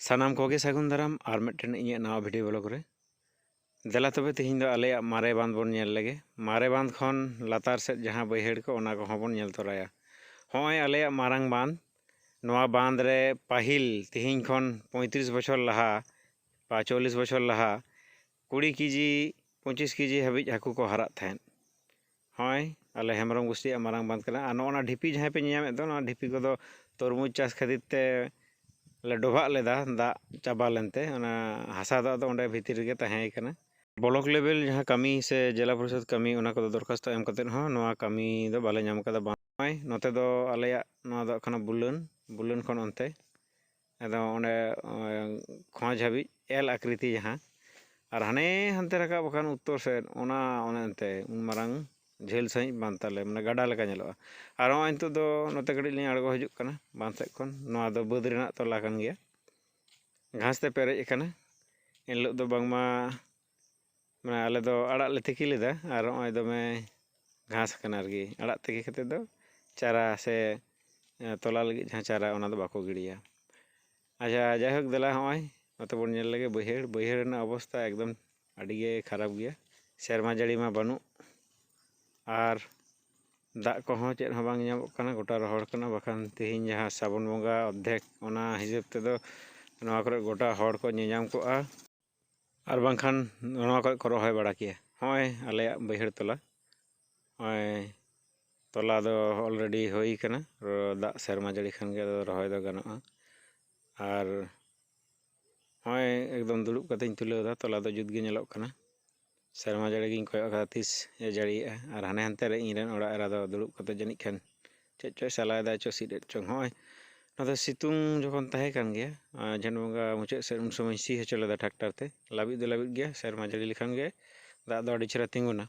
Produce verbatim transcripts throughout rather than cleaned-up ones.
ᱥᱟᱱᱟᱢ ᱠᱚᱜᱮ ᱥᱟᱹᱜᱩᱱ ᱫᱟᱨᱟᱢ ᱟᱨ ᱢᱤᱫᱴᱮᱱ ᱤᱧᱟᱹᱜ ᱱᱟᱣᱟ video vlog ᱨᱮ᱾ ᱫᱮᱞᱟ ᱛᱚᱵᱮ ᱛᱮᱦᱮᱧ ᱫᱚ ᱟᱞᱮᱭᱟᱜ ᱢᱟᱨᱮ ᱵᱟᱸᱫᱷ ᱵᱚᱱ ᱧᱮᱞ ᱞᱮᱜᱮ᱾ ᱢᱟᱨᱮ ᱵᱟᱸᱫᱷ ᱠᱷᱚᱱ ᱞᱟᱛᱟᱨ ᱥᱮᱫ ᱡᱟᱦᱟᱸ ᱵᱟᱹᱭᱦᱟᱹᱲ ᱠᱚ, ᱚᱱᱟ ᱠᱚᱦᱚᱸ ᱵᱚᱱ ᱧᱮᱞ ᱛᱚᱨᱟᱭᱟ᱾ ᱦᱚᱸᱜᱼᱚᱭ ᱟᱞᱮᱭᱟᱜ ᱢᱟᱨᱟᱝ ᱵᱟᱸᱫᱷ, ᱱᱚᱣᱟ ᱵᱟᱸᱫᱷ ᱨᱮ ᱯᱟᱹᱦᱤᱞ ᱛᱮᱦᱮᱧ ᱠᱷᱚᱱ ᱯᱚᱸᱭᱛᱨᱤᱥ ᱵᱚᱪᱷᱚᱨ ᱞᱟᱦᱟ ᱵᱟ ᱪᱚᱞᱞᱤᱥ ᱵᱚᱪᱷᱚᱨ ᱞᱟᱦᱟ ᱠᱩᱲᱤ ᱠᱮᱡᱤ, ᱯᱚᱸᱪᱤᱥ ᱠᱮᱡᱤ ᱦᱟᱹᱵᱤᱡ ᱦᱟᱹᱠᱩ ᱠᱚ ᱦᱟᱨᱟᱜ ᱛᱟᱦᱮᱸᱫ᱾ ᱦᱚᱸᱜᱼᱚᱭ ᱟᱞᱮ ᱦᱮᱢᱵᱨᱚᱢ ᱜᱳᱥᱴᱤᱭᱟᱜ ᱢᱟᱨᱟᱝ ᱵᱟᱸᱫᱷ ᱠᱟᱱᱟ᱾ ᱟᱨ ᱱᱚᱜᱼᱚ ᱱᱟ ᱰᱷᱤᱯᱤ ᱡᱟᱦᱟᱸᱭ ᱯᱮ ᱧᱮᱧᱟᱢᱮᱫ ᱫᱚ, ᱱᱚᱣᱟ ᱰᱷᱤᱯᱤ ᱠᱚᱫᱚ ᱛᱚᱨᱢᱩᱡᱽ ᱪᱟᱥ ᱠᱷᱟᱹᱛᱤᱨ ᱛᱮ ᱞᱮ ᱰᱚᱵᱷᱟᱜ ᱞᱮᱫᱟ, ᱫᱟᱜ ᱪᱟᱵᱟ ᱞᱮᱱᱛᱮ ᱚᱱᱟ ᱦᱟᱥᱟ ᱫᱚ ᱟᱫᱚ ᱚᱸᱰᱮ ᱵᱷᱤᱛᱤᱨ ᱨᱮᱜᱮ ᱛᱟᱦᱮᱸ ᱠᱟᱱᱟ᱾ ᱵᱞᱚᱠ ᱞᱮᱵᱮᱞ ᱡᱟᱦᱟᱸ ᱠᱟᱹᱢᱤ ᱥᱮ ᱡᱮᱞᱟ ᱯᱚᱨᱤᱥᱚᱫ ᱠᱟᱹᱢᱤ, ᱚᱱᱟ ᱠᱚᱫᱚ ᱫᱚᱨᱠᱷᱟᱥᱛᱚ ᱮᱢ ᱠᱟᱛᱮᱫ ᱦᱚᱸ ᱱᱚᱣᱟ ᱠᱟᱹᱢᱤ ᱫᱚ ᱵᱟᱞᱮ ᱧᱟᱢ ᱠᱟᱫᱟ᱾ ᱵᱟᱝ, ᱱᱚᱜᱼᱚᱭ ᱱᱚᱛᱮ ᱫᱚ ᱟᱞᱮᱭᱟᱜ ᱱᱚᱣᱟ ᱫᱚ ᱠᱟᱱᱟ ᱵᱩᱞᱟᱹᱱ, ᱵᱩᱞᱟᱹᱱ ᱠᱷᱚᱱ ᱚᱱᱛᱮ ᱟᱫᱚ ᱚᱸᱰᱮ ᱠᱷᱚᱸᱡᱽ ᱦᱟᱹᱵᱤᱡ ᱮᱞ ᱟᱠᱨᱤᱛᱤ ᱡᱟᱦᱟᱸ, ᱟᱨ ᱦᱟᱱᱮ ᱦᱟᱱᱛᱮ ᱨᱟᱠᱟᱵ ᱟᱠᱟᱱ ᱩᱛᱛᱚᱨ ᱥᱮᱫ, ᱚᱱᱟ ᱚᱱᱮ ᱚᱱᱛᱮ ᱩᱱ ᱢᱟᱨᱟᱝ ᱡᱷᱟᱹᱞ ᱥᱟᱺᱦᱤᱡ ᱵᱟᱸᱫᱷ ᱛᱟᱞᱮ, ᱢᱟᱱᱮ ᱜᱟᱰᱟ ᱞᱮᱠᱟ ᱧᱮᱞᱚᱜᱼᱟ᱾ ᱟᱨ ᱱᱚᱜᱼᱚᱭ ᱱᱤᱛᱚᱜ ᱫᱚ ᱱᱚᱛᱮ ᱠᱟᱹᱴᱤᱡ ᱞᱤᱧ ᱟᱬᱜᱚ ᱦᱤᱡᱩᱜ ᱠᱟᱱᱟ ᱵᱟᱸᱫᱷ ᱥᱮᱫ ᱠᱷᱚᱱ᱾ ᱱᱚᱣᱟ ᱫᱚ ᱵᱟᱹᱫᱽ ᱨᱮᱱᱟᱜ ᱛᱚᱞᱟ ᱠᱟᱱ ᱜᱮᱭᱟ, ᱜᱷᱟᱥ ᱛᱮ ᱯᱮᱨᱮᱡ ᱟᱠᱟᱱᱟ᱾ ᱮᱱᱦᱤᱞᱳᱜ ᱫᱚ ᱵᱟᱝᱢᱟ, ᱢᱟᱱᱮ ᱟᱞᱮ ᱫᱚ ᱟᱲᱟᱜ ᱞᱮ ᱛᱤᱠᱤ ᱞᱮᱫᱟ, ᱟᱨ ᱱᱚᱜᱼᱚᱭ ᱫᱚᱢᱮ ᱜᱷᱟᱥ ᱟᱠᱟᱱᱟ ᱟᱨᱠᱤ᱾ ᱟᱲᱟᱜ ᱛᱤᱠᱤ ᱠᱟᱛᱮᱫ ᱫᱚ ᱪᱟᱨᱟ ᱥᱮ, ᱮ, ᱛᱚᱞᱟ ᱞᱟᱹᱜᱤᱫ ᱡᱟᱦᱟᱸ ᱪᱟᱨᱟ, ᱚᱱᱟ ᱫᱚ ᱵᱟᱠᱚ ᱜᱤᱰᱤᱭᱟ᱾ ᱟᱪᱪᱷᱟ, ᱡᱟᱭᱦᱳᱠ, ᱫᱮᱞᱟ ᱦᱚᱸᱜᱼᱚᱭ ᱱᱚᱛᱮ ᱵᱚᱱ ᱧᱮᱞ ᱞᱮᱜᱮ ᱵᱟᱹᱭᱦᱟᱹᱲ᱾ ᱵᱟᱹᱭᱦᱟᱹᱲ ᱨᱮᱱᱟᱜ ᱚᱵᱚᱥᱛᱟ ᱮᱠᱫᱚᱢ ᱟᱹᱰᱤ ᱜᱮ ᱠᱷᱟᱨᱟᱯ ᱜᱮᱭᱟ, ᱥᱮᱨᱢᱟ ᱡᱟᱹᱲᱤ ᱢᱟ ᱵᱟᱹᱱᱩᱜ, ᱟᱨ ᱫᱟᱜ ᱠᱚᱦᱚᱸ ᱪᱮᱫ ᱦᱚᱸ ᱵᱟᱝ ᱧᱟᱢᱚᱜ ᱠᱟᱱᱟ, ᱜᱚᱴᱟ ᱨᱚᱦᱚᱲ ᱠᱟᱱᱟ᱾ ᱵᱟᱠᱷᱟᱱ ᱛᱮᱦᱮᱧ ᱡᱟᱦᱟᱸ ᱥᱟᱵᱚᱱ ᱵᱚᱸᱜᱟ ᱚᱨᱫᱷᱮᱠ, ᱚᱱᱟ ᱦᱤᱥᱟᱹᱵ ᱛᱮᱫᱚ ᱱᱚᱣᱟ ᱠᱚᱨᱮ ᱜᱚᱴᱟ ᱦᱚᱲ ᱠᱚ ᱧᱮᱧᱟᱢ ᱠᱚᱜᱼᱟ, ᱟᱨ ᱵᱟᱝᱠᱷᱟᱱ ᱱᱚᱣᱟ ᱠᱚᱨᱮ ᱠᱚ ᱨᱚᱦᱚᱭ ᱵᱟᱲᱟ ᱠᱮᱭᱟ᱾ ᱦᱚᱸᱜᱼᱚᱭ ᱟᱞᱮᱭᱟᱜ ᱵᱟᱹᱭᱦᱟᱹᱲ ᱛᱚᱞᱟ, ᱦᱚᱸᱜᱼᱚᱭ ᱛᱚᱞᱟ ᱫᱚ already ᱦᱩᱭ ᱠᱟᱱᱟ, ᱨᱚ-, ᱫᱟᱜ ᱥᱮᱨᱢᱟ ᱡᱟᱹᱲᱤ ᱠᱷᱟᱱ ᱜᱮ ᱟᱫᱚ ᱨᱚᱦᱚᱭ ᱫᱚ ᱜᱟᱱᱚᱜᱼᱟ᱾ ᱟᱨ ᱦᱚᱸᱜᱼᱚᱭ ᱮᱠᱫᱚᱢ ᱫᱩᱲᱩᱵ ᱠᱟᱛᱮᱧ ᱛᱩᱞᱟᱹᱣ ᱮᱫᱟ, ᱛᱚᱞᱟ ᱫᱚ ᱡᱩᱛ ᱜᱮ ᱧᱮᱞᱚᱜ ᱠᱟᱱᱟ᱾ ᱥᱮᱨᱢᱟ ᱡᱟᱹᱲᱤ ᱜᱤᱧ ᱠᱚᱭᱚᱜ ᱠᱟᱫᱟ ᱛᱤᱥ ᱮ ᱡᱟᱹᱲᱤᱭᱮᱜᱼᱟ᱾ ᱟᱨ ᱦᱟᱱᱮ ᱦᱟᱱᱛᱮ ᱨᱮ ᱤᱧ ᱨᱮᱱ ᱚᱲᱟᱜ ᱮᱨᱟ ᱫᱚ ᱫᱩᱲᱩᱵ ᱠᱟᱛᱮ ᱡᱟᱹᱱᱤᱡ ᱠᱷᱟᱱ ᱪᱮᱫ ᱪᱚᱭ ᱥᱟᱞᱟᱭᱮᱫᱟ, ᱪᱚ ᱥᱤᱫ ᱮᱫ ᱪᱚᱝ᱾ ᱦᱚᱸᱜᱼᱚᱭ ᱱᱚᱣᱟ ᱫᱚ ᱥᱤᱛᱩᱝ ᱡᱚᱠᱷᱚᱱ ᱛᱟᱦᱮᱸ ᱠᱟᱱ ᱜᱮᱭᱟ, ᱟᱨ ᱡᱷᱮᱸᱴ ᱵᱚᱸᱜᱟ ᱢᱩᱪᱟᱹᱫ ᱥᱮᱫ, ᱩᱱ ᱥᱚᱢᱚᱭ ᱥᱤ ᱦᱚᱪᱚ ᱞᱮᱫᱟ ᱴᱨᱟᱠᱴᱟᱨ ᱛᱮ᱾ ᱞᱟᱹᱵᱤᱫ ᱫᱚ ᱞᱟᱹᱵᱤᱫ ᱜᱮᱭᱟ, ᱥᱮᱨᱢᱟ ᱡᱟᱹᱲᱤ ᱞᱮᱠᱷᱟᱱ ᱜᱮ ᱫᱟᱜ ᱫᱚ ᱟᱹᱰᱤ ᱪᱮᱦᱨᱟ ᱛᱤᱸᱜᱩᱱᱟ᱾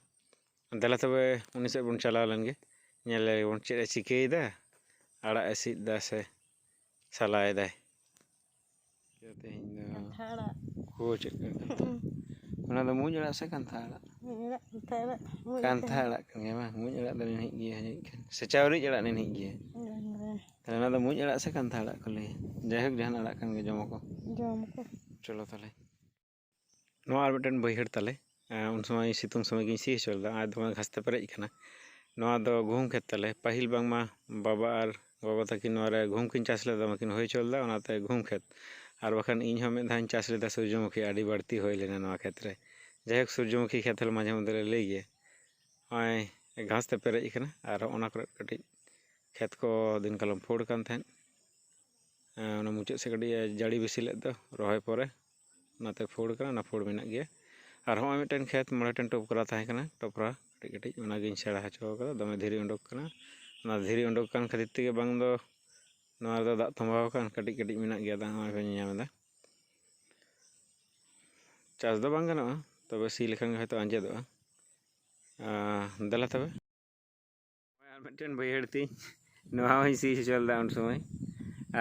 ᱫᱮᱞᱟ ᱛᱚᱵᱮ ᱩᱱᱤ ᱥᱮᱫ ᱵᱚᱱ ᱪᱟᱞᱟᱣ ᱞᱮᱱ ᱜᱮ, ᱧᱮᱞ ᱞᱮᱜᱮ ᱵᱚᱱ ᱪᱮᱫ ᱮ ᱪᱤᱠᱟᱹᱭᱮᱫᱟ, ᱟᱲᱟᱜ ᱮ ᱥᱤᱫ ᱮᱫᱟ ᱥᱮ ᱥᱟᱞᱟᱭᱮᱫᱟᱭ᱾ ᱛᱮᱦᱮᱧ ᱫᱚ ᱠᱟᱱᱛᱷᱟ ᱟᱲᱟᱜ᱾ ᱠᱚ ᱪᱮᱫ ᱠᱟᱱᱟ? ᱦᱩᱸ᱾ ᱚᱱᱟ ᱫᱚ ᱢᱩᱸᱡ ᱟᱲᱟᱜ ᱥᱮ ᱠᱟᱱᱛᱷᱟ ᱟᱲᱟᱜ? ᱢᱩᱸᱡ ᱟᱲᱟᱜ, ᱠᱟᱱᱛᱷᱟ ᱟᱲᱟᱜ᱾ ᱢᱩᱸᱡ ᱠᱟᱱᱛᱷᱟ ᱟᱲᱟᱜ ᱠᱟᱱ ᱜᱮᱭᱟ ᱵᱟᱝ? ᱢᱩᱸᱡ ᱟᱲᱟᱜ ᱫᱚ ᱱᱤᱱᱦᱤᱡ ᱜᱮᱭᱟ ᱡᱟᱹᱱᱤᱡ ᱠᱷᱟᱱ᱾ ᱥᱮ ᱪᱟᱣᱨᱤᱡ ᱟᱲᱟᱜ ᱱᱤᱱᱦᱤᱡ ᱜᱮᱭᱟ? ᱵᱟᱝ, ᱵᱟᱝ᱾ ᱛᱟᱦᱞᱮ ᱚᱱᱟ ᱫᱚ ᱢᱩᱸᱡ ᱟᱲᱟᱜ ᱥᱮ ᱠᱟᱱᱛᱷᱟ ᱟᱲᱟᱜ ᱠᱚ ᱞᱟᱹᱭᱟ? ᱡᱟᱭᱦᱳᱠ, ᱡᱟᱦᱟᱱ ᱟᱲᱟᱜ ᱠᱟᱱ ᱜᱮ, ᱡᱚᱢᱟᱠᱚ᱾ ᱡᱚᱢ ᱠᱚ᱾ ᱪᱚᱞᱚ ᱛᱟᱦᱞᱮ᱾ ᱱᱚᱣᱟ ᱟᱨ ᱢᱤᱫᱴᱮᱱ ᱵᱟᱹᱭᱦᱟᱹᱲ ᱛᱟᱞᱮ᱾ ᱮᱸ, ᱩᱱ ᱥᱚᱢᱚᱭ ᱥᱤᱛᱩᱝ ᱥᱚᱢᱚᱭ ᱜᱤᱧ ᱥᱤ ᱦᱚᱪᱚ ᱞᱮᱫᱟ, ᱟᱨ ᱫᱚᱢᱮ ᱜᱷᱟᱥ ᱛᱮ ᱯᱮᱨᱮᱡ ᱟᱠᱟᱱᱟ᱾ ᱱᱚᱣᱟ ᱫᱚ ᱜᱩᱦᱩᱢ ᱠᱷᱮᱛ ᱛᱟᱞᱮ᱾ ᱯᱟᱹᱦᱤᱞ ᱵᱟᱝᱢᱟ ᱵᱟᱵᱟ ᱟᱨ ᱜᱚᱜᱚ ᱛᱟᱹᱠᱤᱱ ᱱᱚᱣᱟ ᱨᱮ ᱜᱩᱦᱩᱢ ᱠᱤᱱ ᱪᱟᱥ ᱞᱮᱫᱟ, ᱫᱚᱢᱮ ᱠᱤᱱ ᱦᱩᱭ ᱦᱚᱪᱚ ᱞᱮᱫᱟ, ᱚᱱᱟᱛᱮ ᱜᱩᱦᱩᱢ ᱠᱷᱮᱛ᱾ ᱟᱨ ᱵᱟᱠᱷᱟᱱ ᱤᱧ ᱦᱚᱸ ᱢᱤᱫ ᱫᱷᱟᱣ ᱤᱧ ᱪᱟᱥ ᱞᱮᱫᱟ ᱥᱩᱨᱡᱚᱢᱩᱠᱷᱤ, ᱟᱹᱰᱤ ᱵᱟᱹᱲᱛᱤ ᱦᱩᱭ ᱞᱮᱱᱟ ᱱᱚᱣᱟ ᱠᱷᱮᱛ ᱨᱮ᱾ ᱡᱟᱭᱦᱳᱠ, ᱥᱩᱨᱡᱚᱢᱩᱠᱷᱤ ᱠᱷᱮᱛ ᱦᱚᱸᱞᱮ ᱢᱟᱡᱷᱮ ᱢᱚᱫᱽᱫᱷᱮ ᱞᱮ ᱞᱟᱹᱭ ᱜᱮᱭᱟ᱾ ᱱᱚᱜᱼᱚᱭ ᱜᱷᱟᱥ ᱛᱮ ᱯᱮᱨᱮᱡ ᱟᱠᱟᱱᱟ, ᱟᱨ ᱦᱚᱸᱜᱼᱚ ᱱᱟ ᱠᱚᱨᱮ ᱠᱟᱹᱴᱤᱡ ᱠᱷᱮᱛ ᱠᱚ ᱫᱤᱱ ᱠᱟᱞᱚᱢ ᱯᱷᱳᱲ ᱠᱟᱱ ᱛᱟᱦᱮᱸᱫ᱾ ᱮᱸ, ᱚᱱᱟ ᱢᱩᱪᱟᱹᱫ ᱥᱮᱫ ᱠᱟᱹᱴᱤᱡ ᱮ ᱡᱟᱹᱲᱤ ᱵᱮᱥᱤ ᱞᱮᱫ ᱫᱚ ᱨᱚᱦᱚᱭ ᱯᱚᱨᱮ, ᱚᱱᱟᱛᱮ ᱯᱷᱳᱲ ᱠᱟᱱᱟ, ᱚᱱᱟ ᱯᱷᱳᱲ ᱢᱮᱱᱟᱜ ᱜᱮᱭᱟ᱾ ᱟᱨ ᱦᱚᱸᱜᱼᱚᱭ ᱢᱤᱫᱴᱮᱱ ᱠᱷᱮᱛ ᱢᱚᱬᱮ ᱴᱮᱱ ᱴᱚᱯᱨᱟ ᱛᱟᱦᱮᱸ ᱠᱟᱱᱟ, ᱴᱚᱯᱨᱟ ᱠᱟᱹᱴᱤᱡ ᱠᱟᱹᱴᱤᱡ, ᱚᱱᱟᱜᱤᱧ ᱥᱮᱬᱟ ᱦᱚᱪᱚ ᱠᱟᱫᱟ᱾ ᱫᱚᱢᱮ ᱫᱷᱤᱨᱤ ᱩᱰᱩᱠ ᱠᱟᱱᱟ, ᱚᱱᱟ ᱫᱷᱤᱨᱤ ᱩᱰᱩᱠ ᱠᱟᱱ ᱠᱷᱟᱹᱛᱤᱨ ᱛᱮᱜᱮ ᱵᱟᱝ ᱫᱚ ᱱᱚᱣᱟ ᱨᱮᱫᱚ ᱫᱟᱜ ᱛᱚᱸᱵᱟᱣ ᱟᱠᱟᱱ, ᱠᱟᱹᱴᱤᱡ ᱠᱟᱹᱴᱤᱡ ᱢᱮᱱᱟᱜ ᱜᱮᱭᱟ ᱫᱟᱜ, ᱱᱚᱜᱼᱚᱭ ᱯᱮ ᱧᱮᱧᱟᱢ ᱮᱫᱟ᱾ ᱪᱟᱥ ᱫᱚ ᱵᱟᱝ ᱜᱟᱱᱚᱜᱼᱟ, ᱛᱚᱵᱮ ᱥᱤ ᱞᱮᱠᱷᱟᱱ ᱜᱮ ᱦᱚᱭᱛᱳ ᱟᱸᱡᱮᱫᱚᱜᱼᱟ᱾ ᱟᱨ ᱫᱮᱞᱟ ᱛᱚᱵᱮ᱾ ᱟᱨ ᱢᱤᱫᱴᱮᱱ ᱵᱟᱹᱭᱦᱟᱹᱲ ᱛᱤᱧ, ᱱᱚᱣᱟ ᱦᱚᱸᱧ ᱥᱤ ᱦᱚᱪᱚ ᱞᱮᱫᱟ ᱩᱱ ᱥᱚᱢᱚᱭ,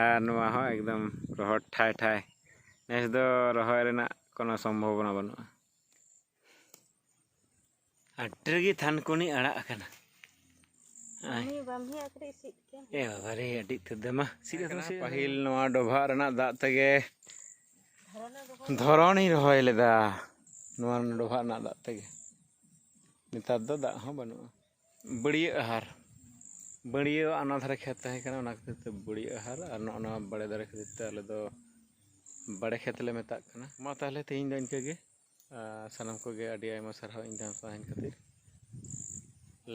ᱟᱨ ᱱᱚᱣᱟ ᱦᱚᱸ ᱮᱠᱫᱚᱢ ᱨᱚᱦᱚᱲ ᱴᱷᱟᱭ ᱴᱷᱟᱭ᱾ ᱱᱮᱥ ᱫᱚ ᱨᱚᱦᱚᱭ ᱨᱮᱱᱟᱜ ᱠᱳᱱᱳ ᱥᱚᱢᱵᱷᱚᱵᱚᱱᱟ ᱵᱟᱹᱱᱩᱜᱼᱟ᱾ ᱟᱹᱰᱤ ᱨᱟᱹᱜᱤ ᱛᱷᱟᱱᱠᱩᱱᱤ ᱟᱲᱟᱜ ᱟᱠᱟᱱᱟ᱾ ᱟᱭ᱾ ᱩᱱᱤ ᱵᱟᱢᱦᱤ ᱟᱹᱠᱷᱨᱤᱡ ᱥᱤᱫ ᱠᱮᱢ᱾ ᱮ ᱵᱟᱵᱟ ᱨᱮ, ᱟᱹᱰᱤ ᱩᱛᱟᱹᱨ ᱫᱟᱢᱟ᱾ ᱥᱤᱫ ᱟᱛᱚ ᱥᱤᱫ᱾ ᱯᱟᱹᱦᱤᱞ ᱱᱚᱣᱟ ᱰᱚᱵᱷᱟᱜ ᱨᱮᱱᱟᱜ ᱫᱟᱜ ᱛᱮᱜᱮ ᱫᱷᱚᱨᱚᱱᱤᱧ ᱨᱚᱦᱚᱭ ᱞᱮᱫᱟ᱾ ᱱᱚᱣᱟ ᱰᱚᱵᱷᱟᱜ ᱨᱮᱱᱟᱜ ᱫᱟᱜ ᱛᱮᱜᱮ᱾ ᱱᱮᱛᱟᱨ ᱫᱚ ᱫᱟᱜ ᱦᱚᱸ ᱵᱟᱹᱱᱩᱜᱼᱟ᱾ ᱵᱟᱹᱲᱭᱟᱹ ᱟᱦᱟᱨ, ᱵᱟᱹᱲᱭᱟᱹ ᱚᱱᱟ ᱫᱷᱟᱨᱮ ᱠᱷᱮᱛ ᱛᱟᱦᱮᱸ ᱠᱟᱱᱟ, ᱚᱱᱟ ᱠᱷᱟᱹᱛᱤᱨ ᱛᱮ ᱵᱟᱹᱲᱭᱟᱹ ᱟᱦᱟᱨ, ᱟᱨ ᱱᱚᱜᱼᱚ ᱱᱚᱣᱟ ᱵᱟᱲᱮ ᱫᱟᱨᱮ ᱠᱷᱟᱹᱛᱤᱨ ᱛᱮ ᱟᱞᱮ ᱫᱚ ᱵᱟᱲᱮ ᱠᱷᱮᱛ ᱞᱮ ᱢᱮᱛᱟᱜ ᱠᱟᱱᱟ᱾ ᱢᱟ ᱛᱟᱦᱚᱞᱮ ᱛᱮᱦᱮᱧ ᱫᱚ ᱤᱱᱠᱟᱹ ᱜᱮ᱾ ᱟᱨ ᱥᱟᱱᱟᱢ ᱠᱚᱜᱮ ᱟᱹᱰᱤ ᱟᱭᱢᱟ ᱥᱟᱨᱦᱟᱣ ᱤᱧ ᱴᱷᱮᱱ ᱛᱟᱦᱮᱱ ᱠᱷᱟᱹᱛᱤᱨ᱾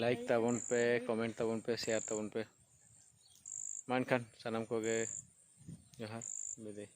ᱞᱟᱭᱤᱠ ᱛᱟᱵᱚᱱ ᱯᱮ, ᱠᱚᱢᱮᱱᱴ ᱛᱟᱵᱚᱱ ᱯᱮ, ᱥᱮᱭᱟᱨ ᱛᱟᱵᱚᱱ ᱯᱮ᱾ ᱢᱟ ᱮᱱᱠᱷᱟᱱ ᱥᱟᱱᱟᱢ ᱠᱚᱜᱮ ᱡᱚᱦᱟᱨ, ᱵᱤᱫᱟᱹᱭ᱾